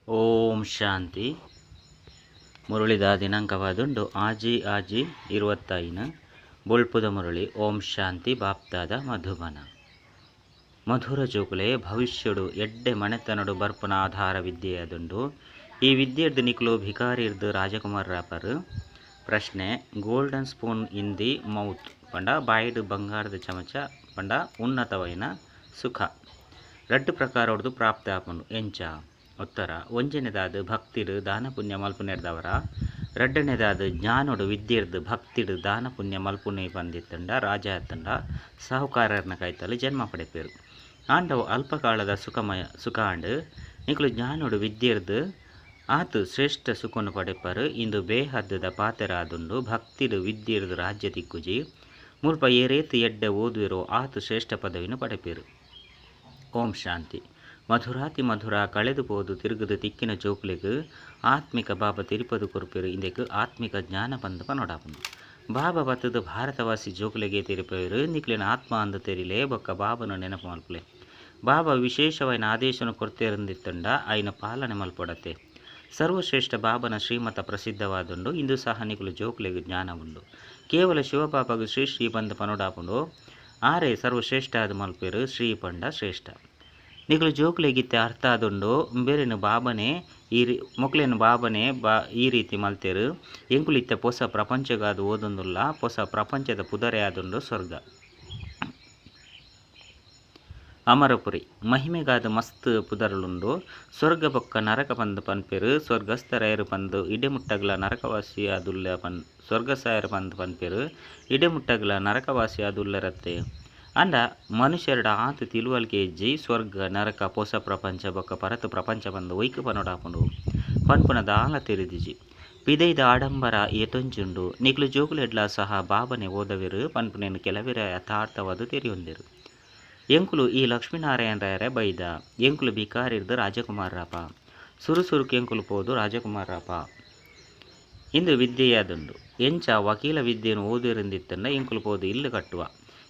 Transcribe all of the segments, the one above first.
ಓಂ ಶಾಂತಿ. ಮುರಳಿದ ದಿನಾಂಕವಾದುಂಡು 6/6/25. ಬೊಳ್ಪುದ ಮುರಳಿ. ಓಂ ಶಾಂತಿ. ಬಾಪ್ತಾದ ಮಧುಬನ. ಮಧುರ ಜೋಕುಲೆ, ಭವಿಷ್ಯಡು ಎಡ್ಡೆ ಮನೆತನಡು ಬರ್ಪನ ಆಧಾರ ವಿದ್ಯೆಯಾದುಂಡು. ಈ ವಿದ್ಯೆರ್ದು ನಿಕ್ಲು ಭಿಕಾರಿರ್ದು ರಾಜಕುಮಾರ್ ರಾಪರ್. ಪ್ರಶ್ನೆ: golden spoon in the mouth ಪಂಡ ಬಾಯಿಡು ಬಂಗಾರದ ಚಮಚ ಪಂಡ ಉನ್ನತವೈನ ಸುಖ ರಡ್ಡು ಪ್ರಕಾರೊಡ್ದು ಪ್ರಾಪ್ತ ಆಪುಂಡು ಎಂಚ? ಉತ್ತರ: ಒಂಜನೆದಾದ್ ಭಕ್ತಿಡು ದಾನ ಪುಣ್ಯ ಮಲ್ಪುನೆರ್ದವರ, ರಡ್ಡನೆದಾದ್ ಜ್ಞಾನೊಡು ವಿದ್ಯೆರ್ದು ಭಕ್ತಿಡು ದಾನ ಪುಣ್ಯ ಮಲ್ಪುನೆ ಪಂದಿತ್ತಂಡ ರಾಜ ಅತ್ತಂಡ ಸಾಹುಕಾರರ್ನ ಕೈತಲ್ ಜನ್ಮ ಪಡೆಪೇರು. ಆಂಡವು ಅಲ್ಪಕಾಲದ ಸುಖಮಯ ಸುಖ ಆಂಡ್. ನಿಕುಲು ಜ್ಞಾನೊಡು ವಿದ್ಯೆರ್ದು ಆತು ಶ್ರೇಷ್ಠ ಸುಖನು ಪಡೆಪರು. ಇಂದು ಬೇಹದ್ದದ ಪಾತೆರಾದುಂಡು. ಭಕ್ತಿಡು ವಿದ್ಯೆರ್ದು ರಾಜ್ಯ ತಿಕ್ಕುಜಿ. ಮುಲ್ಪ ಏರೇತು ಎಡ್ಡೆ ಓದುವೆರೋ ಆತು ಶ್ರೇಷ್ಠ ಪದವಿನ ಪಡೆಪೇರು. ಓಂ ಶಾಂತಿ. ಮಧುರಾತಿ ಮಧುರ ಕಳೆದು ಪೋದು ತಿರುಗದು ತಿಕ್ಕಿನ ಜೋಕುಲೆಗ್ ಆತ್ಮಿಕ ಬಾಬಾ ತಿರುಪದು ಕೊರ್ಪೇರು. ಇಂದೆಕ್ ಆತ್ಮಿಕ ಜ್ಞಾನ ಪಂದ್ ಪನೊಡಾಪುಂಡು. ಬಾಬಾ ಬತ್ತದ ಭಾರತವಾಸಿ ಜೋಕುಲೆಗೆ ತೆರಿಪೇರು. ನಿಕ್ಲೆನ ಆತ್ಮ ಅಂದ ತೆರಿಲೆ ಬೊಕ್ಕ ಬಾಬನ ನೆನಪು ಮಲ್ಪುಲೆ. ಬಾಬಾ ವಿಶೇಷವಾಯಿನ ಆದೇಶನ ಕೊರ್ತೆರಂದಿತ್ತಂಡ ಆಯ್ನ ಪಾಲನೆ ಮಲ್ಪೊಡತೆ. ಸರ್ವಶ್ರೇಷ್ಠ ಬಾಬನ ಶ್ರೀಮತ ಪ್ರಸಿದ್ಧವಾದುಂಡು. ಇಂದು ಸಹ ನಿಕುಲು ಜೋಕುಲೆಗ್ ಜ್ಞಾನ ಉಂಡು. ಕೇವಲ ಶಿವಬಾಬಾಗ ಶ್ರೀ ಶ್ರೀ ಪಂದ್ ಪನೊಡಾಪುಂಡು. ಆರೆ ಸರ್ವಶ್ರೇಷ್ಠ ಆದ್ ಮಲ್ಪೇರು. ಶ್ರೀ ಪಂಡ ಶ್ರೇಷ್ಠ. ನಿಕುಲು ಜೋಕುಲೆಗಿತ್ತೆ ಅರ್ಥ ಆದುಂಡು. ಬೇರೆನು ಬಾಬನೆ ಈ ಮೊಕ್ಲೆನ ಬಾಬನೆ ಬಾ ಈ ರೀತಿ ಮಲ್ತೇರು. ಎಂಕುಲು ಇತ್ತೆ ಪೊಸ ಪ್ರಪಂಚಗಾದ್ ಓದೊಂದುಲ್ಲ. ಪೊಸ ಪ್ರಪಂಚದ ಪುದರೆ ಆದುಂಡು ಸ್ವರ್ಗ. ಅಮರಪುರಿ ಮಹಿಮೆಗಾದ ಮಸ್ತ್ ಪುದರುಲುಂಡು. ಸ್ವರ್ಗ ಬೊಕ್ಕ ನರಕ ಪಂದ್ ಪನ್ಪೆರು. ಸ್ವರ್ಗಸ್ಥರಾಯರು ಪಂದ್ ಇಡೆಮುಟ್ಟಗ್ಲ ನರಕವಾಸಿ ಆದುಲ್ಲ ಪನ್ ಸ್ವರ್ಗಸಾಯರು ಪಂದ್ ಪನ್ಪೆರು. ಇಡೆಮುಟ್ಟಗ್ಲ ನರಕವಾಸಿ ಆದುಲ್ಲರತ್ತೆ. ಅಂಡ ಮನುಷ್ಯರಡ ಆತು ತಿಳುವಳಿಕೆ ಇಜ್ಜಿ. ಸ್ವರ್ಗ ನರಕ ಪೊಸ ಪ್ರಪಂಚ ಬೊಕ್ಕ ಪರತು ಪ್ರಪಂಚ ಪಂದ್ ಒಯ್ಕ್ ಪನೊಡಾಪುಂಡು ಪನ್ಪುನ ದಾಲ ತೆರಿದಿಜಿ. ಪಿದೈದ ಆಡಂಬರ ಏತೊಂಜುಂಡು. ನಿಕ್ಲು ಜೋಕುಲೆಡ್ಲ ಸಹ ಬಾಬನೆ ಓದವೆರು ಪನ್ಪುನೆನ್ ಕೆಲವೆರ ಯಥಾರ್ಥವಾದ ತೆರಿಯೊಂದೆರು. ಎಂಕುಲು ಈ ಲಕ್ಷ್ಮೀನಾರಾಯಣ ರಾಯರೇ ಬೈದ. ಎಂಕುಲು ಭಿಕಾರಿರ್ದು ರಾಜಕುಮಾರಪ್ಪ. ಸುರು ಸುರುಕು ಎಂಕುಲು ಪೋದು ರಾಜಕುಮಾರಪ್ಪ. ಇಂದು ವಿದ್ಯೆಯಾದುಂಡು. ಎಂಚ ವಕೀಲ ವಿದ್ಯೆನು ಓದುವೆರಿಂದಿತ್ತಂಡ ಎಂಕುಲು ಪೋದು ಇಲ್ಲು ಕಟ್ಟುವ,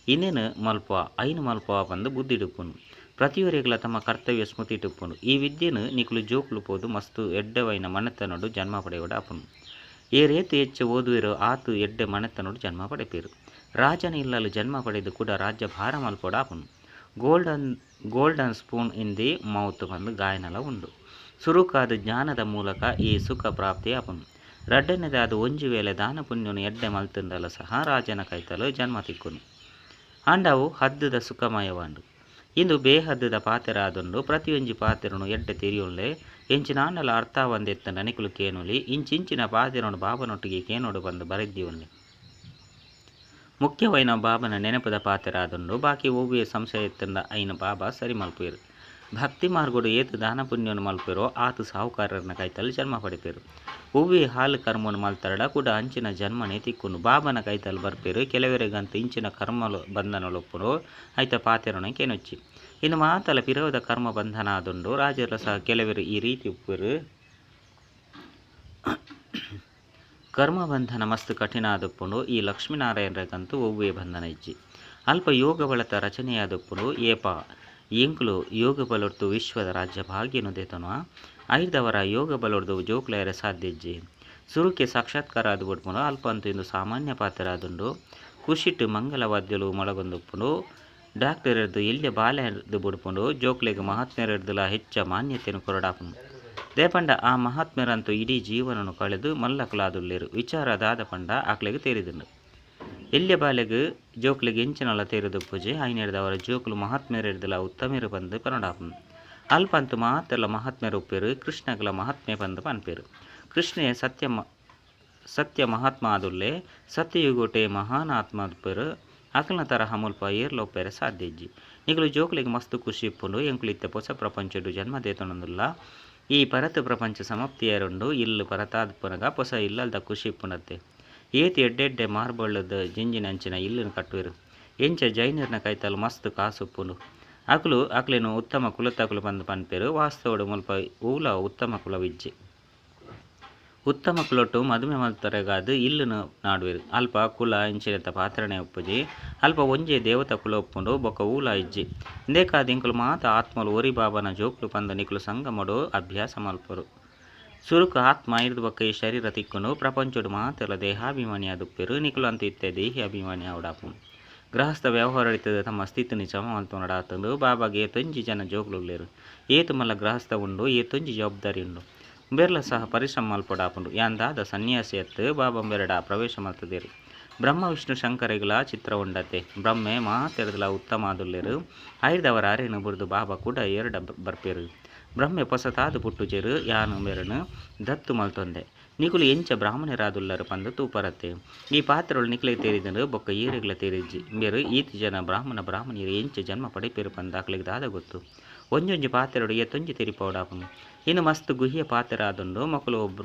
ಇನ್ನೇನು ಮಲ್ಪುವ ಐನು ಮಲ್ಪುವ ಪಂದು ಬುದ್ಧಿಡುಪ್ಪುನು. ಪ್ರತಿಯೊರಿಗ್ಲ ತಮ್ಮ ಕರ್ತವ್ಯ ಸ್ಮೃತಿ ಇಟ್ಟುಪ್ಪುನು. ಈ ವಿದ್ಯೆನು ನಿಕುಲು ಜೋಕುಲು ಪೋದು ಮಸ್ತು ಎಡ್ಡೆವೈನ ಮನೆತನೊಡು ಜನ್ಮ ಪಡೆಯೋಡ ಆಪುನು. ಏ ರೇತು ಹೆಚ್ಚು ಓದುವೆರೋ ಆತು ಎಡ್ಡೆ ಮನೆತನೊಡು ಜನ್ಮ ಪಡೆಪೇರು. ರಾಜನ ಇಲ್ಲಲು ಜನ್ಮ ಪಡೆದು ಕೂಡ ರಾಜ್ಯ ಭಾರ ಮಲ್ಪೋಡ ಆಪುನು. Golden golden spoon in the mouth ಪಂದು ಗಾಯನಲ ಉಂಡು. ಸುರುಕಾದ ಜ್ಞಾನದ ಮೂಲಕ ಈ ಸುಖ ಪ್ರಾಪ್ತಿ ಆಪುನು. ರಡ್ಡನೆದಾದ ಒಂಜಿ ವೇಳೆ ದಾನ ಪುಣ್ಯನು ಎಡ್ಡೆ ಮಲ್ತುಂಡಲ ಸಹ ರಾಜನ ಕೈತಲು ಜನ್ಮ ತಿಕ್ಕುನು. ಆಂಡವು ಹದ್ದುದ ಸುಖಮಯವಾಂಡು. ಇಂದು ಬೇಹದ್ದುದ ಪಾತೆರಾದುಂಡು. ಪ್ರತಿಯೊಂಜಿ ಪಾತೆರನು ಎಡ್ಡೆ ತೆರಿಯೊಲ್ಲೆ. ಎಂಚಿನಾಂಡಲ ಅರ್ಥ ಒಂದೆತ್ತಂಡ ನಿಕುಲು ಕೇನುಲಿ. ಇಂಚಿಂಚಿನ ಪಾತೆರನು ಬಾಬನೊಟ್ಟಿಗೆ ಕೇನೋಡು ಬಂದು ಬರೆದ್ದಿಯೊಲ್ಲೆ. ಮುಖ್ಯವೈನ ಬಾಬನ ನೆನಪದ ಪಾತೆರಾದುಂಡು. ಬಾಕಿ ಒವ್ವೇ ಸಂಶಯ ಎತ್ತಂಡ ಐನ ಬಾಬಾ ಸರಿ ಮಲ್ಪೇರು. ಭಕ್ತಿ ಮಾರ್ಗೋಡು ಏತು ದಾನ ಪುಣ್ಯನು ಮಲ್ಪೇರೋ ಆತು ಸಾಹುಕಾರರನ್ನ ಕೈತಲ್ ಜನ್ಮ ಪಡೆಪೇರು. ಒವ್ವೇ ಹಾಲು ಕರ್ಮನು ಮಲ್ತರಡ ಕೂಡ ಅಂಚಿನ ಜನ್ಮನೇ ತಿಕ್ಕುನು. ಬಾಬನ ಕೈತಲ್ ಬರ್ಪೇರು. ಕೆಲವರಿಗಂತ ಇಂಚಿನ ಕರ್ಮಲು ಬಂಧನಲೊಪ್ಪುನು ಐತ ಪಾತೆರನ ಕೇನೊಚ್ಚಿ. ಇನ್ನು ಮಾತಲ ಪಿರವದ ಕರ್ಮ ಬಂಧನ ಆದುಂಡು. ರಾಜರ ಸಹ ಕೆಲವರು ಈ ರೀತಿ ಉಪ್ಪೇರು. ಕರ್ಮಬಂಧನ ಮಸ್ತ್ ಕಠಿಣ ಆದಪ್ಪುಂಡು. ಈ ಲಕ್ಷ್ಮೀನಾರಾಯಣರಿಗಂತೂ ಒವ್ವೇ ಬಂಧನ ಇಜ್ಜಿ. ಅಲ್ಪ ಯೋಗ ಬಳತ ರಚನೆಯಾದಪ್ಪುಂಡು. ಏಪ ಎಂಕುಲು ಯೋಗ ಬಲೊರ್ತು ವಿಶ್ವದ ರಾಜ್ಯ ಭಾಗ್ಯನು ದೇತನು. ಐದವರ ಯೋಗ ಬಲೊರ್ದು ಜೋಕ್ಲೇರೆ ಸಾಧ್ಯ ಇಜ್ಜಿ. ಸುರುಕೆ ಸಾಕ್ಷಾತ್ಕಾರ ಆದು ಬಿಡ್ಪುಂಡು. ಅಲ್ಪ ಅಂತೂ ಇಂದು ಸಾಮಾನ್ಯ ಪಾತ್ರ ಆದುಂಡು. ಖುಷಿಟ್ಟು ಮಂಗಲವಾದ್ಯಲು ಮೊಳಗೊಂದುಪ್ಪುಂಡು. ಡಾಕ್ಟರ್ ಎರ್ದು ಎಲ್ಯ ಬಾಲೆ ಎರ್ದು ಬಿಡ್ಪುಂಡು. ಜೋಕ್ಲೆಗ್ ಮಹಾತ್ಮೆರೆರ್ದುಲ ಹೆಚ್ಚ ಮಾನ್ಯತೆಯನ್ನು ಕೊರಡಾಪುಂಡು. ದೇಪಂಡ ಆ ಮಹಾತ್ಮೆರಂತೂ ಇಡೀ ಜೀವನನು ಕಳೆದು ಮಲ್ಲಕುಲಾದುಲ್ಲೇರು. ವಿಚಾರ ದಾದ ಪಂಡ ಆಕ್ಲೆಗ್ ತೇರಿದುಂಡು. ಎಲ್ಯ ಬಾಲೆಗ್ ಜೋಕ್ಲೆಗ್ ಎಂಚಿನಲ ತೇರಿದು ಪೂಜೆ ಐನೆರ್ದವರ ಜೋಕುಲು ಮಹಾತ್ಮೆರೆರ್ದುಲ ಉತ್ತಮೆರು ಪಂದ್ ಪನೊಡಾಪುಂಡು. ಅಲ್ಪಂತು ಮಾತೆಲ್ಲ ಮಹಾತ್ಮೆರು ಉಪ್ಪೇರು. ಕೃಷ್ಣಗ್ಲ ಮಹಾತ್ಮೆ ಪಂದ್ ಪನ್ಪೇರು. ಕೃಷ್ಣೆ ಸತ್ಯ ಸತ್ಯ ಮಹಾತ್ಮ ಆದುಲ್ಲೆ. ಸತ್ಯಯುಗೋಟೆ ಮಹಾನ್ ಆತ್ಮ ಉಪ್ಪೇರು. ಅಕಲ್ನ ತರಹ ಮುಲ್ಪ ಏರ್ಲ ಉಪ್ಪೇರೆ ಸಾಧ್ಯ ಇಜ್ಜಿ. ನಿಕುಲು ಜೋಕ್ಲೆಗ್ ಮಸ್ತ್ ಖುಷಿ ಇಪ್ಪುಂಡು. ಎಂಕುಲು ಇತ್ತೆ ಪೊಸ ಪ್ರಪಂಚಡು ಜನ್ಮ ದೇತೊಂದುಲ್ಲ. ಈ ಪರತು ಪ್ರಪಂಚ ಸಮಾಪ್ತಿಯರುಂಡು. ಇಲ್ಲು ಪರತಾದ್ ಪುನಗ ಪೊಸ ಇಲ್ಲಲ್ದ ಖುಷಿ ಇಪ್ಪುನತ್ತೆ. ಏತ್ ಎಡ್ಡೆಡ್ಡೆ ಮಾರ್ಬಳ್ಳದ ಜಿಂಜಿನ ಅಂಚಿನ ಇಲ್ಲನ್ನು ಕಟ್ಟುವೆರು. ಎಂಚ ಜೈನರ್ನ ಕೈತಲ್ ಮಸ್ತ್ ಕಾಸು ಉಪ್ಪುಂಡು. ಅಕುಲು ಅಕ್ಲೆನು ಉತ್ತಮ ಕುಲತಕುಲು ಪಂದ್ ಪನ್ಪೆರು. ವಾಸ್ತವಡು ಮುಲ್ಪ ಊಲ ಉತ್ತಮ ಕುಲವಿಜ್ಜಿ. ಉತ್ತಮ ಕುಲೊಟ್ಟು ಮದುಮೆ ಮಲ್ತರೆಗಾದ್ ಇಲ್ಲುನು ನಾಡುವೆರ್. ಅಲ್ಪ ಕುಲ ಇಂಚಿನೆತ ಪಾತ್ರನೇ ಉಪ್ಪುಜಿ. ಅಲ್ಪ ಒಂಜೇ ದೇವತಾ ಕುಲ ಉಪ್ಪುಂಡು ಬೊಕ್ಕ ಊಲ ಇಜ್ಜಿ. ಇಂದೆಕಾದ್ ಎಂಕುಲು ಮಾತ ಆತ್ಮಲು ಒರಿ ಬಾಬಾನ ಜೋಕುಲು ಪಂದ್ ನಿಕುಲು ಸಂಗಮಡು ಅಭ್ಯಾಸ ಮಲ್ಪರು. ಸುರುಕು ಆತ್ಮ ಐರ್ದ್ ಬೊಕ್ಕ ಈ ಶರೀರ ತಿಕ್ಕುಂಡು. ಪ್ರಪಂಚೊಡು ಮಾತೆರ್ಲ ದೇಹಾಭಿಮಾನಿ ಆದುಪ್ಪೆರ್. ನಿಕುಲು ಅಂತೂ ಇತ್ತೆ ದೇಹಿ ಅಭಿಮಾನಿ ಆವಡಾಪುಂಡು. ಗೃಹಸ್ಥ ವ್ಯವಹಾರ ಇತ್ತದ ತಮ್ಮ ಸ್ಥಿತಿನಿ ಸಮ ಮಲ್ತೊನಡಾತುಂಡು. ಬಾಬಾಗ್ ಏತೊಂಜಿ ಜನ ಜೋಕುಲುಲ್ಲೆರ್. ಏತ್ ಮಲ್ಲ ಗೃಹಸ್ಥ ಉಂಡು, ಏತೊಂಜಿ ಜವಾಬ್ದಾರಿ ಉಂಡು. ಬೇರ್ಲ ಸಹ ಪರಿಶ್ರಮ ಮಲ್ಪೊಡಾಪುಂಡು. ಯಾನ್ ದಾದ ಸನ್ಯಾಸಿ ಅತ್ ಬಾಬಾ ಬೆರಡ ಪ್ರವೇಶ ಮಲ್ತದೇರು. ಬ್ರಹ್ಮ ವಿಷ್ಣು ಶಂಕರೆಗ್ಲಾ ಚಿತ್ರ ಉಂಡತೆ. ಬ್ರಹ್ಮೆ ಮಾತೆರ್ದಲ ಉತ್ತಮ ಆದುಲ್ಲೆರ್. ಐರ್ದವರ ಅರೆನ್ ಬುಡ್ದು ಬಾಬಾ ಕೂಡ ಎರಡ ಬರ್ಪೆರ್. ಬ್ರಹ್ಮೆ ಪೊಸತಾದ್ ಪುಟ್ಟುಜೆರ್. ಯಾನ್ ಮೇರನ್ ದತ್ತು ಮಲ್ತೊಂದೆ. ನಿಕುಲು ಎಂಚ ಬ್ರಾಹ್ಮಣರಾದುಲ್ಲರ್ ಪಂದ್ ತೂಪರತ್ತೆ. ಈ ಪಾತ್ರಗಳು ನಿಕ್ಲೆಗ್ ತೇರಿದಂಡು ಬೊಕ್ಕ ಏರೆಗ್ಲ ತೇರಿಜ್ಜಿ. ಮೇರು ಈತ್ ಜನ ಬ್ರಾಹ್ಮಣ ಬ್ರಾಹ್ಮಣಿಯರು ಎಂಚ ಜನ್ಮ ಪಡೆಪೆರು ಪಂದ್ ಅಕ್ಲೆಗ್ ದಾದ ಗೊತ್ತು. ಒಂಜೊಂಜಿ ಪಾತ್ರಡು ಏತೊಂಜಿ ತೆರಿಪವಡಾಪುಂಡು. ಇನ್ನು ಮಸ್ತ್ ಗುಹ್ಯ ಪಾತ್ರ ಆದುಂಡು. ಮೊಕುಲು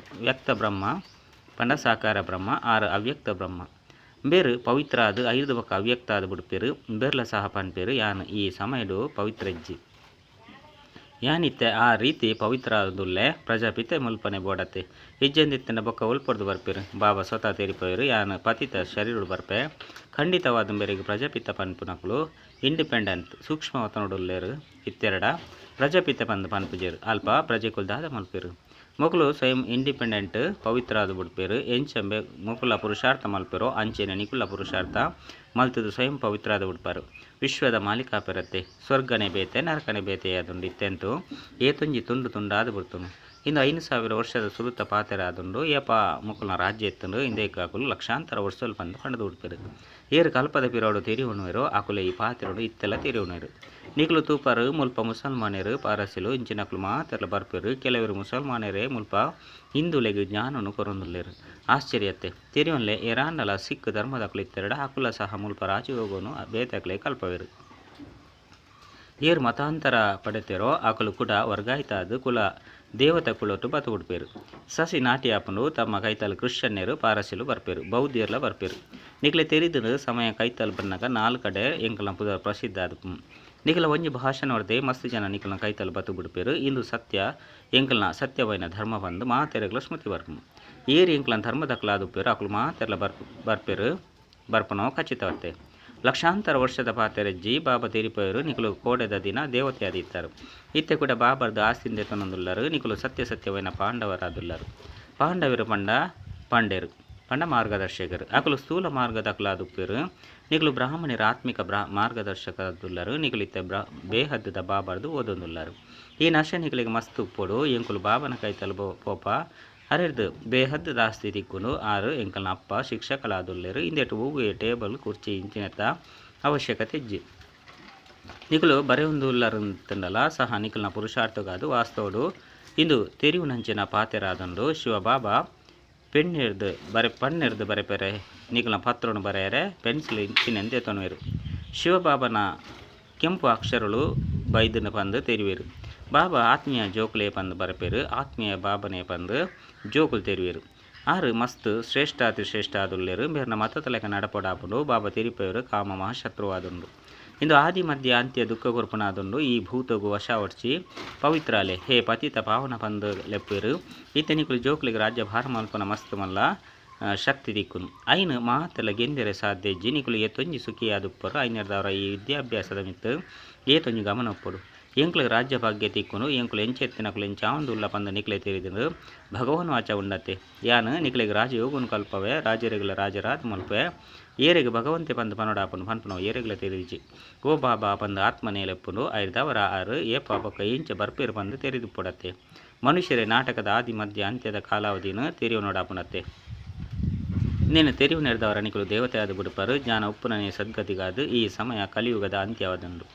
ವ್ಯಕ್ತ ಬ್ರಹ್ಮ ಪಂಡ ಸಾಕಾರ ಬ್ರಹ್ಮ, ಆರ್ ಅವ್ಯಕ್ತ ಬ್ರಹ್ಮ. ಬೇರು ಪವಿತ್ರ ಆದ್ ಐರ್ದ ಬೊಕ್ಕ ಅವ್ಯಕ್ತ ಆದ್ ಬಿಡ್ಪೆರು. ಬೇರ್ಲ ಸಹ ಪನ್ಪೆರು ಯಾನ್ ಈ ಸಮಯಡು ಪವಿತ್ರಜ್ಜಿ. ಯಾನಿತ್ತೆ ಆ ರೀತಿ ಪವಿತ್ರ ಆದುಲ್ಲೆ ಪ್ರಜಾಪಿತೆ ಮುಲ್ಪನೆ ಬೋಡತೆ. ಇಜ್ಜಂದಿತ್ತಿನ ಬೊಕ್ಕ ಉಲ್ಪೊರ್ದು ಬರ್ಪೆರು. ಬಾಬಾ ಸ್ವತಃ ತೆರಿಪವೆರು ಯಾನ್ ಪತಿತ ಶರೀರಡು ಬರ್ಪೆ. ಖಂಡಿತವಾದ ಬೇರೆಗ್ ಪ್ರಜಾಪಿತ ಪನ್ಪುನಕುಲು ಇಂಡಿಪೆಂಡೆಂಟ್ ಸೂಕ್ಷ್ಮವತನೊಡುಲ್ಲೆರು. ಇತ್ತೆರಡ ಪ್ರಜಾಪಿತ ಪಂದ್ ಪನ್ಪುಜೆರು. ಅಲ್ಪ ಪ್ರಜೆಕುಲು ದಾದ ಮಲ್ಪೆರು. ಮೊಕುಲು ಸ್ವಯಂ ಇಂಡಿಪೆಂಡೆಂಟ್ ಪವಿತ್ರ ಆದ್ ಬಿಡ್ಪೆರು. ಎಂಚಂಬೆ ಮೊಕುಲ ಪುರುಷಾರ್ಥ ಮಲ್ಪೆರೋ ಅಂಚೆನೆ ನಿಕುಲ ಪುರುಷಾರ್ಥ ಮಲ್ತದು ಸ್ವಯಂ ಪವಿತ್ರ ಆದ್ ಬಿಡ್ಪಾರು. ವಿಶ್ವದ ಮಾಲೀಕಾಪೆರತ್ತೆ. ಸ್ವರ್ಗನೆ ಬೇತೆ ನರಕನೆ ಬೇತೆ ಆದುಂಡು. ಇತ್ತೆಂತು ಏತೊಂಜಿ ತುಂಡು ತುಂಡಾದ್ ಬಿಡ್ತುನು. ಇಂದು 5000 ವರ್ಷದ ಸುರುತ ಪಾತೆರ ಆದುಂಡು. ಏಪ ಮೊಕುಲ್ನ ರಾಜ್ಯ ಎತ್ತುಂಡು. ಇಂದೇಕ ಅಕುಲು ಲಕ್ಷಾಂತರ ವರ್ಷಲು ಪಂದ್ ಪಂಡ್ದು ಬಿಡ್ಪೆರು. ಏರು ಕಲ್ಪದ ಪಿರೋಡು ತೆರಿಯುಣುವೆರೋ ಅಕುಲು ಈ ಪಾತೆರಡು ಇತ್ತೆಲ್ಲ ತೆರಿಯುಣುವೆರು. ನಿಕುಲು ತೂಪರು ಮುಲ್ಪ ಮುಸಲ್ಮಾನರು ಪಾರಸಿಲು ಇಂಚಿನಕುಲು ಮಾತೆರ್ಲ ಬರ್ಪೆರು. ಕೆಲವರು ಮುಸಲ್ಮಾನರೇ ಮುಲ್ಪ ಹಿಂದೂಲೆಗ್ ಜ್ಞಾನನು ಕೊರೊಂದುಲ್ಲೆರು. ಆಶ್ಚರ್ಯತ್ತೆ. ತೆರಿಯೊನ್ಲೆ ಏರಾಂಡಲ ಸಿಖ್ ಧರ್ಮದಕುಲು ಇತ್ತೆರಡ ಅಕುಲ ಸಹ ಮುಲ್ಪ ರಾಜಯೋಗನು ಬೇತಕ್ಲೆ ಕಲ್ಪವೆರು. ಏರ್ ಮತಾಂತರ ಪಡೆತೆರೋ ಅಕುಲು ಕೂಡ ವರ್ಗಾಯಿತಾದ್ ಕುಲ ದೇವತ ಕುಲೊಟ್ಟು ಬತ್ತು ಬಿಡ್ಪೆರು. ಸಸಿ ನಾಟಿ ಆಪುಂಡು. ತಮ್ಮ ಕೈತಲ್ ಕ್ರಿಶ್ಚಿಯನ್ನರು ಪಾರಸಿಲು ಬರ್ಪೆರು, ಬೌದ್ಧರ್ಲ ಬರ್ಪೆರು. ನಿಕ್ಲೆ ತೆರಿದು ಸಮಯ ಕೈತಲ್ ಬನ್ನಗ ನಾಲ್ ಕಡೆ ಎಂಕಲ್ನ ಪುದರ್ ಪ್ರಸಿದ್ಧ ಆದುಪ್ಪು. ನಿಕಲ ಒಂಜಿ ಭಾಷಣ ವರ್ದೆ ಮಸ್ತ್ ಜನ ನಿಕಲ್ನ ಕೈತಲ್ ಬತ್ತು ಬಿಡ್ಪೆರು. ಇಂದು ಸತ್ಯ ಎಂಕಲ್ನ ಸತ್ಯವೈನ ಧರ್ಮ ಬಂದು ಮಾತೆರೆಗ್ಲ ಸ್ಮೃತಿ ಬರ್ಪು. ಏರ್ ಎಂಕಲ್ನ ಧರ್ಮದಕ್ಲಾದುಪ್ಪೆರು ಅಕುಲು ಮಾತೆರ್ಲ ಬರ್ಪೆರು ಬರ್ಪನೋ ಖಚಿತವತ್ತೆ. ಲಕ್ಷಾಂತರ ವರ್ಷದ ಪಾತೆರಜ್ಜಿ ಬಾಬಾ ತೆರಿಪೆರು. ನಿಕುಲು ಕೋಡೆದ ದಿನ ದೇವತೆ ಆದಿತ್ತಾರೆ. ಇತ್ತೆ ಕೂಡ ಬಾಬರ್ದ ಆಸ್ತಿಂದೆ ತನ್ನೊಂದುಲ್ಲರು. ನಿಕುಲು ಸತ್ಯ ಸತ್ಯವೈನ ಪಾಂಡವರಾದುಲ್ಲರು. ಪಾಂಡವರು ಪಂಡ ಪಾಂಡೇರು ಪಂಡ ಮಾರ್ಗದರ್ಶಕರು. ಅಕುಲು ಸ್ಥೂಲ ಮಾರ್ಗದಕುಲಾದುಪ್ಪೆರು. ನಿಕುಲು ಬ್ರಾಹ್ಮಣರ ಆತ್ಮಿಕ ಮಾರ್ಗದರ್ಶಕರಾದುಲ್ಲರು. ನಿಕುಲು ಇತ್ತೆ ಬೇಹದ್ದದ ಬಾಬರ್ದು ಓದೊಂದುಲ್ಲರು. ಈ ನಶೆ ನಿಕಲಿಗೆ ಮಸ್ತ್ ಉಪ್ಪೊಡು. ಎಂಕುಲು ಬಾಬನ ಕೈತಲ್ ಪೋಪ ಅರೆರ್ದು ಬೇಹದ್ದು ದಾಸ್ತಿ ತಿಕ್ಕುಂಡು. ಆರು ಎಂಕಲ್ನ ಅಪ್ಪ ಶಿಕ್ಷಕಲಾದುಲ್ಲೆರು. ಇಂದೆಟ್ ಹೂವು ಟೇಬಲ್ ಕುರ್ಚಿ ಇಂಚಿನೆತ ಅವಶ್ಯಕತೆ ಇಜ್ಜಿ. ನಿಕುಲು ಬರೆಯೊಂದುಲ್ಲರಂತಂಡಲ ಸಹ ನಿಕಲ್ನ ಪುರುಷಾರ್ಥಗಾದು ವಾಸ್ತವಡು ಇಂದು ತೆರಿವುನಂಚಿನ ಪಾತೆರಾದುಂಡು. ಶಿವಬಾಬಾ ಪೆನ್ನಿರ್ದು ಬರೆ ಪನ್ನಿರ್ದು ಬರೆಪೆರೆ ನಿಕಲ್ನ ಪತ್ರನು ಬರೆಯರೆ ಪೆನ್ಸಿಲ್ ಇಂಚಿನೆಂದೆ ತೊನುವೆರು. ಶಿವಬಾಬನ ಕೆಂಪು ಅಕ್ಷರಗಳು ಬೈದನ ಪಂದು ತೆರಿವೆರು. ಬಾಬಾ ಆತ್ಮೀಯ ಜೋಕುಲೇ ಪಂದು ಬರೆಪೆರು. ಆತ್ಮೀಯ ಬಾಬನೇ ಪಂದು ಜೋಕುಲು ತೆರಿವೆರು. ಆರು ಮಸ್ತ್ ಶ್ರೇಷ್ಠ ಅತಿ ಶ್ರೇಷ್ಠ ಆದುಲ್ಲೆರು. ಬೇರ್ನ ಮತದ ಲೆಕ್ಕ ನಡಪಡಾಪುಂಡು. ಬಾಬಾ ತೆರಿಪೆರು ಕಾಮ ಮಹಾಶತ್ರುವಾದುಂಡು. ಇಂದು ಆದಿ ಮಧ್ಯ ಅಂತ್ಯ ದುಃಖ ಕೊರ್ಪುನಾದುಂಡು. ಈ ಭೂತಗು ವಶವಡ್ಚಿ ಪವಿತ್ರಾಲೆ ಹೇ ಪತಿತ ಪಾವನ ಪಂದು ಲೆಪ್ಪೆರು. ಇತ್ತೆ ನಿಕುಲು ಜೋಕುಲಿಗೆ ರಾಜ್ಯ ಭಾರ ಮಲ್ಪನ ಮಸ್ತ್ ಮಲ್ಲ ಶಕ್ತಿ ದಿಕ್ಕುನು. ಐನು ಮಾತೆಲ್ಲ ಗೆಂದರೆ ಸಾಧ್ಯ ಇಜ್ಜಿ. ನಿಕುಲು ಏತೊಂಜಿ ಸುಖಿಯಾದುಪ್ಪರು. ಐನೆರ್ದವರ ಈ ವಿದ್ಯಾಭ್ಯಾಸದ ಮಿತ್ತು ಏತೊಂಜಿ ಗಮನ ಉಪ್ಪೊಡು. ಎಂಕ್ಲು ರಾಜ್ಯ ಭಾಗ್ಯ ತಿಕ್ಕುನು. ಎಂಕುಲು ಎಂಚೆತ್ತಿನಕುಲು ಎಂಚಾವಂದುಲ್ಲ ಪಂದ ನಿಕ್ಲೆ ತೆರಿದು ಭಗವಾನ್ ವಾಚ ಉಂಡತೆ. ಯಾನ್ ನಿಕ್ಲೆಗ್ ರಾಜಯೋಗನು ಕಲ್ಪವೆ ರಾಜರಿಗಳ ರಾಜರಾದ ಮಲ್ಪೆ. ಏರೆಗ್ ಭಗವಂತೆ ಪಂದ್ ಪನೊಡಾಪುನು ಪನ್ಪುನವು ಏರೆಗ್ಲ ತೆರಿಜಿ. ಓ ಬಾಬಾ ಪಂದ್ ಆತ್ಮನೇ ಲೆಪ್ಪುಂಡು. ಐರ್ದವರ ಆರು ಏಪ ಬೊಕ್ಕ ಎಂಚ ಬರ್ಪೇರು ಪಂದ್ ತೆರಿದುಪ್ಪೊಡತ್ತೆ. ಮನುಷ್ಯರೇ ನಾಟಕದ ಆದಿ ಮಧ್ಯ ಅಂತ್ಯದ ಕಾಲಾವಧಿನ ತೆರಿಯೊನೊಡಾಪುನತ್ತೆ. ನೇನು ತೆರಿವು ನೆರೆದವರ ನಿಕುಲು ದೇವತೆ ಆದ ಬಿಡುಪರು. ಜ್ಞಾನ ಉಪ್ಪುನನೇ ಸದ್ಗತಿಗಾದು ಈ ಸಮಯ ಕಲಿಯುಗದ ಅಂತ್ಯವಾದುಂಡು.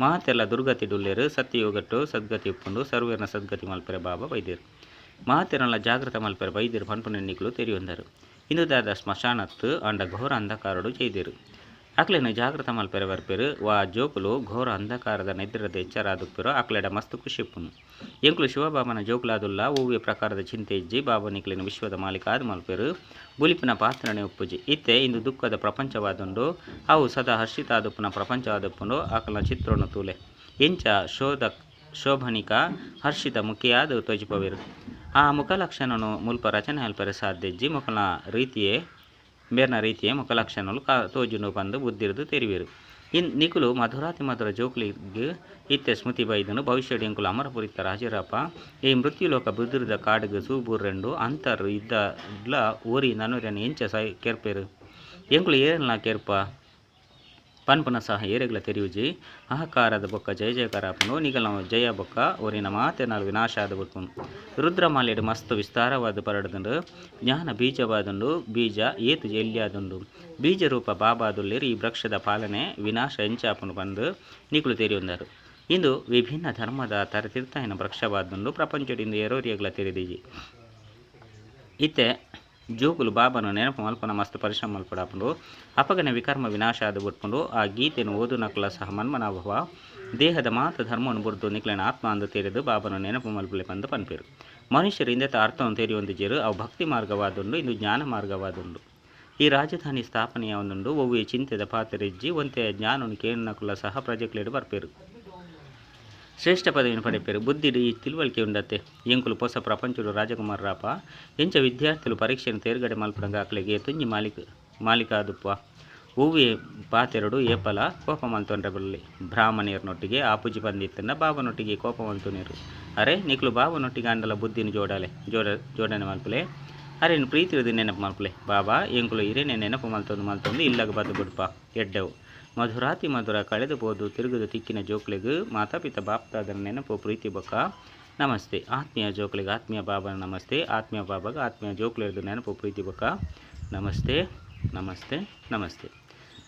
ಮಾತೆಲ್ಲ ದುರ್ಗತಿ ಡುಲ್ಲೆರು. ಸತ್ಯಯುಗಟ್ಟು ಸದ್ಗತಿ ಉಪ್ಪುಂಡು. ಸರ್ವೇರ್ನ ಸದ್ಗತಿ ಮಲ್ಪೆರೆ ಬಾಬಾ ಬೈದೇರು. ಮಾತೆರಲ್ಲ ಜಾಗೃತ ಮಲ್ಪೆರೆ ಬೈದೇರು ಪನ್ಪುನ ನಿಕುಲು ತೆರಿಯೊಂದರು. ಇಂದು ದಾದ ಸ್ಮಶಾನತ್ತು ಅಂಡ ಘೋರ ಅಂಧಕಾರಡು ಜೈದೇರು. ಅಕ್ಲೆನ ಜಾಗೃತ ಮಲ್ಪೆರೆ ಬರ್ಪೆರು. ವಾ ಜೋಕುಲು ಘೋರ ಅಂಧಕಾರದ ನಿದ್ರದ ಎಚ್ಚರಾದುಪ್ಪೆರು. ಅಕ್ಲೆಡ ಮಸ್ತ್ ಖುಷಿ ಉಪ್ಪುನು. ಎಂಕುಲು ಶಿವಬಾಬನ ಜೋಕುಲಾದುಲ್ಲ. ಓವ್ಯ ಪ್ರಕಾರದ ಚಿಂತೆ ಇಜ್ಜಿ. ಬಾಬಾ ನಿಕ್ಲೆನ ವಿಶ್ವದ ಮಾಲೀಕ ಆದ್ ಮಲ್ಪೆರು. ಬುಲಿಪಿನ ಪಾತ್ರನೇ ಉಪ್ಪುಜಿ. ಇತ್ತೆ ಇಂದು ದುಃಖದ ಪ್ರಪಂಚವಾದುಂಡು. ಅವು ಸದಾ ಹರ್ಷಿತಾದುಪ್ಪುನ ಪ್ರಪಂಚವಾದುಪ್ಪುಂಡು. ಅಕಲ್ನ ಚಿತ್ರವನ್ನು ತೂಲೆ ಎಂಚ ಶೋಭನಿಕ ಹರ್ಷಿತ ಮುಖಿಯಾದ ತೋಜಿಪವೆರು. ಆ ಮುಖಲಕ್ಷಣನು ಮುಲ್ಪ ರಚನೆ ಅಲ್ಪರೆ ಸಾಧ್ಯಜ್ಜಿ ಮೊಕಲ್ನ ರೀತಿಯೇ ಬೇರ್ನ ರೀತಿಯೇ ಮುಖಲಕ್ಷಣಲು ತೋಜುಂಡು ಪಂದು ಬುದ್ಧಿರ್ದು ತೆರಿವೇರು. ಇನ್ ನಿಕುಲು ಮಧುರಾತಿ ಮಧುರ ಜೋಕ್ಲಿಗ್ ಇತ್ತೆ ಸ್ಮೃತಿ ಬೈದನು ಭವಿಷ್ಯಡ್ ಎಂಕುಲು ಅಮರಪುರಿತ ರಾಜರಪ್ಪ ಈ ಮೃತ್ಯುಲೋಕ ಬುದ್ಧಿರ್ದ ಕಾಡುಗು ಸೂಬೂರೆಂಡು ಅಂತರ್ ಇದ್ದಡ್ಲ ಓರಿ ನನುರೆನ್ ಎಂಚ ಸೈ ಕೆರ್ಪೆರು ಎಂಕುಲು ಏರೆನ್ಲಾ ಕೆರ್ಪ ಪನ್ಪುನ ಸಹ ಏರೆಗ್ಲ ತೆರಿಯುಜಿ. ಅಹಕಾರದ ಬೊಕ್ಕ ಜಯ ಜಯಕಾರ ಆಪುಂಡು ನಿಗಲ ಜಯ ಬೊಕ್ಕ ಒರಿನ ಮಾತೆನಾಲ್ ವಿನಾಶ ಆದ ಬುಡ್ಪುಂಡು. ರುದ್ರಮಾಲೆಡ್ ಮಸ್ತ್ ವಿಸ್ತಾರವಾದ ಪರಡ್ದುಂಡು. ಜ್ಞಾನ ಬೀಜವಾದುಂಡು. ಬೀಜ ಏತು ಎಲ್ಯಾದುಂಡು. ಬೀಜ ರೂಪ ಬಾಬಾದುಲ್ಲೇರು ಈ ವೃಕ್ಷದ ಪಾಲನೆ ವಿನಾಶ ಎಂಚಾಪುಂಡು ಪಂದು ನಿಕುಲು ತೆರಿಯೊಂದರು. ಇಂದು ವಿಭಿನ್ನ ಧರ್ಮದ ತರತಿರ್ತಾಯಿನ ವೃಕ್ಷವಾದುಂಡು. ಪ್ರಪಂಚಡ್ ಇಂದು ಏರೋರಿಯಗ್ಲ ತೆರಿದಿಜಿ. ಇತ್ತೆ ಜೋಕುಲು ಬಾಬನ ನೆನಪು ಮಲ್ಪನ ಮಸ್ತ್ ಪರಿಶ್ರಮ ಮಲ್ಪಡಾಪುಂಡು. ಅಪಗನೆ ವಿಕರ್ಮ ವಿನಾಶ ಆದ ಬುಡ್ಪುಂಡು. ಆ ಗೀತೆನು ಓದುನಕ್ಲ ಸಹ ಮನ್ಮನಾಭವ ದೇಹದ ಮಾತ ಧರ್ಮವನ್ನು ಬುಡ್ದು ನಿಕ್ಲೆನ ಆತ್ಮ ಅಂದು ತೆರೆದು ಬಾಬನ ನೆನಪು ಮಲ್ಪಲೆ ಪಂದು ಪನ್ಪೆರು. ಮನುಷ್ಯರು ಇಂದೆತ ಅರ್ಥವನ್ನು ತೆರಿಯೊಂದಿಜೆರು. ಅವು ಭಕ್ತಿ ಮಾರ್ಗವಾದುಂಡು, ಇಂದು ಜ್ಞಾನ ಮಾರ್ಗವಾದುಂಡು. ಈ ರಾಜಧಾನಿ ಸ್ಥಾಪನೆಯಾವೊಂದುಂಡು. ಒವ್ವೇ ಚಿಂತೆದ ಪಾತೆರೆಜ್ಜಿ ಒಂತೆ ಜ್ಞಾನನು ಕೇಳುನಕುಲ ಸಹ ಪ್ರಜೆಕ್ಲೆಡ್ ಬರ್ಪೆರು. ಶ್ರೇಷ್ಠ ಪದವಿಯನ್ನು ಪಡೆಪೆರು. ಬುದ್ಧಿಡ್ ಈ ತಿಳುವಳಿಕೆ ಉಂಡತ್ತೆ. ಎಂಕುಲು ಪೊಸ ಪ್ರಪಂಚಡು ರಾಜಕುಮಾರರಾಪ ಎಂಚ ವಿದ್ಯಾರ್ಥಿಲು ಪರೀಕ್ಷೆಯನ್ನು ತೇರ್ಗಡೆ ಮಲ್ಪಡಂಗ ಅಕ್ಲೆಗೆ ತುಂಜಿ ಮಾಲಿಕಾದುಪ್ಪ ಒವ್ವೇ ಪಾತೆರಡು ಏಪಲ ಕೋಪ ಮಲ್ತೊಂಡ್ರೆ ಬಲ್ಲಿ. ಬ್ರಾಹ್ಮಣಿಯರ್ನೊಟ್ಟಿಗೆ ಆಪುಜಿ ಬಂದಿತ್ತನ್ನ ಬಾಬನೊಟ್ಟಿಗೆ ಕೋಪ ಮಲ್ತೊನೇರು. ಅರೆ ನಿಕ್ಲು ಬಾಬನೊಟ್ಟಿಗೆ ಅಂಡಲ ಬುದ್ಧಿನ ಜೋಡಾಲೆ ಜೋಡಣೆ ಮಲ್ಪಲೆ. ಅರೇನು ಪ್ರೀತಿರದು ನೆನಪು ಮಲ್ಪಲೆ. ಬಾಬಾ ಎಂಕುಲು ಇರೇನೆ ನೆನಪು ಮಲ್ತೊಂದು ಮಲ್ತೊಂದು ಇಲ್ಲಗ ಬದ್ದು ಬುಡ್ಪ ಎಡ್ಡೆವು. ಮಧುರಾತಿ ಮಧುರ ಕಳೆದು ಪೋದು ತಿರುಗುದು ತಿಕ್ಕಿನ ಜೋಕ್ಲೆಗ್ ಮಾತಾಪಿತ ಬಾಪ್ತಾದನ ನೆನಪು ಪ್ರೀತಿ ಬೊಕ್ಕ ನಮಸ್ತೆ. ಆತ್ಮೀಯ ಜೋಕ್ಲೆಗ್ ಆತ್ಮೀಯ ಬಾಬನ ನಮಸ್ತೆ. ಆತ್ಮೀಯ ಬಾಬಾಗ ಆತ್ಮೀಯ ಜೋಕ್ಲೆರ್ದು ನೆನಪು ಪ್ರೀತಿ ಬೊಕ್ಕ ನಮಸ್ತೆ ನಮಸ್ತೆ ನಮಸ್ತೆ.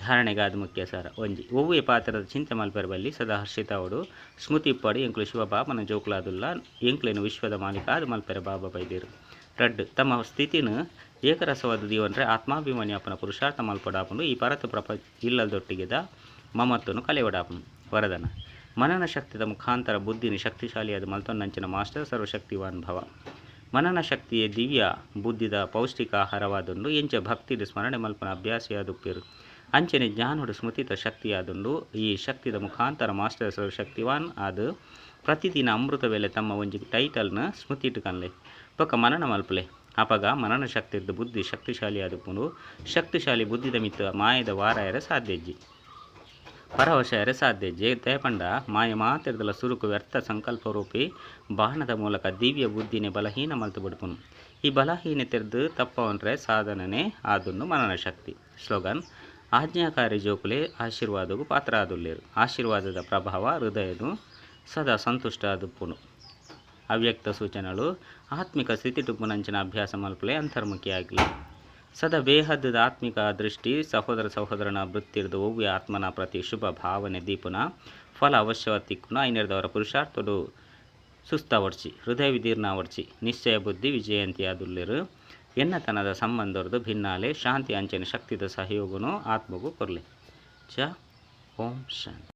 ಧಾರಣೆಗಾದ ಮುಖ್ಯ ಸಾರ ಒಂಜಿ ಒವ್ವೇ ಪಾತ್ರದ ಚಿಂತೆ ಮಲ್ಪೆರ ಬಲ್ಲಿ ಸದಾ ಹರ್ಷಿತಾವಡು ಸ್ಮೃತಿ ಇಪ್ಪಡು. ಎಂಕ್ಲು ಶಿವ ಬಾಬನ ಜೋಕ್ಲಾದುಲ್ಲ ಎಂಕ್ಲೇನು ವಿಶ್ವದ ಮಾಲೀಕ ಆದ್ ಮಲ್ಪೆರ ಬಾಬಾ ಬೈದೇರು. ರಡ್ಡು ತಮ್ಮ ಸ್ಥಿತಿನ ಏಕರಸವಾದ ದೀವನ್ರೆ ಆತ್ಮಾಭಿಮಾನಿ ಅಪ್ಪನ ಪುರುಷಾರ್ಥ ಮಲ್ಪಡಾಪುಂಡು. ಈ ಪರತ ಪ್ರಪ ಇಲ್ಲದೊಟ್ಟಿಗೆದ ಮಮತ್ವನು ಕಲೆವಡಾಪುಂಡು. ವರದನ ಮನನ ಶಕ್ತಿದ ಮುಖಾಂತರ ಬುದ್ಧಿನ ಶಕ್ತಿಶಾಲಿಯಾದ ಮಲ್ತೊನ್ನಂಚಿನ ಮಾಸ್ಟರ್ ಸರ್ವಶಕ್ತಿವಾನ್ ಭವ. ಮನನ ಶಕ್ತಿಯೇ ದಿವ್ಯ ಬುದ್ಧಿದ ಪೌಷ್ಟಿಕ ಆಹಾರವಾದುಂಡು. ಎಂಚ ಭಕ್ತಿಡು ಸ್ಮರಣೆ ಮಲ್ಪನ ಅಭ್ಯಾಸಿಯಾದುಪ್ಪೇರು. ಅಂಚನೆ ಜ್ಞಾನೋಡು ಸ್ಮೃತಿತ ಶಕ್ತಿಯಾದುಂಡು. ಈ ಶಕ್ತಿದ ಮುಖಾಂತರ ಮಾಸ್ಟರ್ ಸರ್ವಶಕ್ತಿವಾನ್ ಆದ್ ಪ್ರತಿದಿನ ಅಮೃತ ವೇಳೆ ತಮ್ಮ ಒಂಜಿ ಟೈಟಲ್ನ ಸ್ಮೃತಿ ಇಟ್ಟುಕನ್ಲೆ ಬೊಕ್ಕ ಮನನ ಮಲ್ಪಲೆ. ಅಪಗ ಮನನ ಶಕ್ತಿರ್ದು ಬುದ್ಧಿ ಶಕ್ತಿಶಾಲಿ ಆದುಪ್ಪುಂಡು. ಶಕ್ತಿಶಾಲಿ ಬುದ್ಧಿದ ಮಿತ್ತ ಮಾಯದ ವಾರಾಯರ ಸಾಧ್ಯಜ್ಜಿ ಪರವಶಯರ ಸಾಧ್ಯಜ್ಜಿ. ದಯಪಂಡ ಮಾಯ ಮಾತಿರ್ದಲ ಸುರುಕು ವ್ಯರ್ಥ ಸಂಕಲ್ಪ ರೂಪಿ ಬಾಣದ ಮೂಲಕ ದಿವ್ಯ ಬುದ್ಧಿನೇ ಬಲಹೀನ ಮಲ್ತು ಬಿಡ್ಪುನು. ಈ ಬಲಹೀನತೆರ್ದು ತಪ್ಪವನ್ರೆ ಸಾಧನನೆ ಆದುಂಡು ಮನನ ಶಕ್ತಿ. ಸ್ಲೋಗನ್ ಆಜ್ಞಾಕಾರಿ ಜೋಕುಲೆ ಆಶೀರ್ವಾದಗೂ ಪಾತ್ರ ಆದುಲ್ಲೇರು. ಆಶೀರ್ವಾದದ ಪ್ರಭಾವ ಹೃದಯನು ಸದಾ ಸಂತುಷ್ಟ ಆದುಪ್ಪುನು. ಅವ್ಯಕ್ತ ಸೂಚನೆಗಳು ಆತ್ಮಿಕ ಸ್ಥಿತಿ ಟುಪ್ಪುನಂಚಿನ ಅಭ್ಯಾಸ ಮಲ್ಪಲೆ ಅಂತರ್ಮುಖಿಯಾಗಲಿ. ಸದಾ ಬೇಹದ್ದದ ಆತ್ಮಿಕ ದೃಷ್ಟಿ ಸಹೋದರ ಸಹೋದರನ ವೃತ್ತಿರ್ದು ಒವ್ವೆ ಆತ್ಮನ ಪ್ರತಿ ಶುಭ ಭಾವನೆ ದೀಪುನ ಫಲ ಅವಶ್ಯವ ತಿಕ್ಕುನ ಐನೆರ್ದವರ ಪುರುಷಾರ್ಥಡು ಸುಸ್ತಾವಡ್ಚಿ ಹೃದಯ ವಿದೀರ್ಣಾವಡ್ಚಿ ನಿಶ್ಚಯ ಬುದ್ಧಿ ವಿಜಯಂತಿಯಾದುಲ್ಲೇರು. ಎನ್ನತನದ ಸಂಬಂಧರ್ದು ಭಿನ್ನಾಲೆ ಶಾಂತಿ ಅಂಚನೆ ಶಕ್ತಿದ ಸಹಯೋಗನು ಆತ್ಮಗೂ ಕೊರಲೆ. ಚ ಓಂ ಶಾಂತಿ.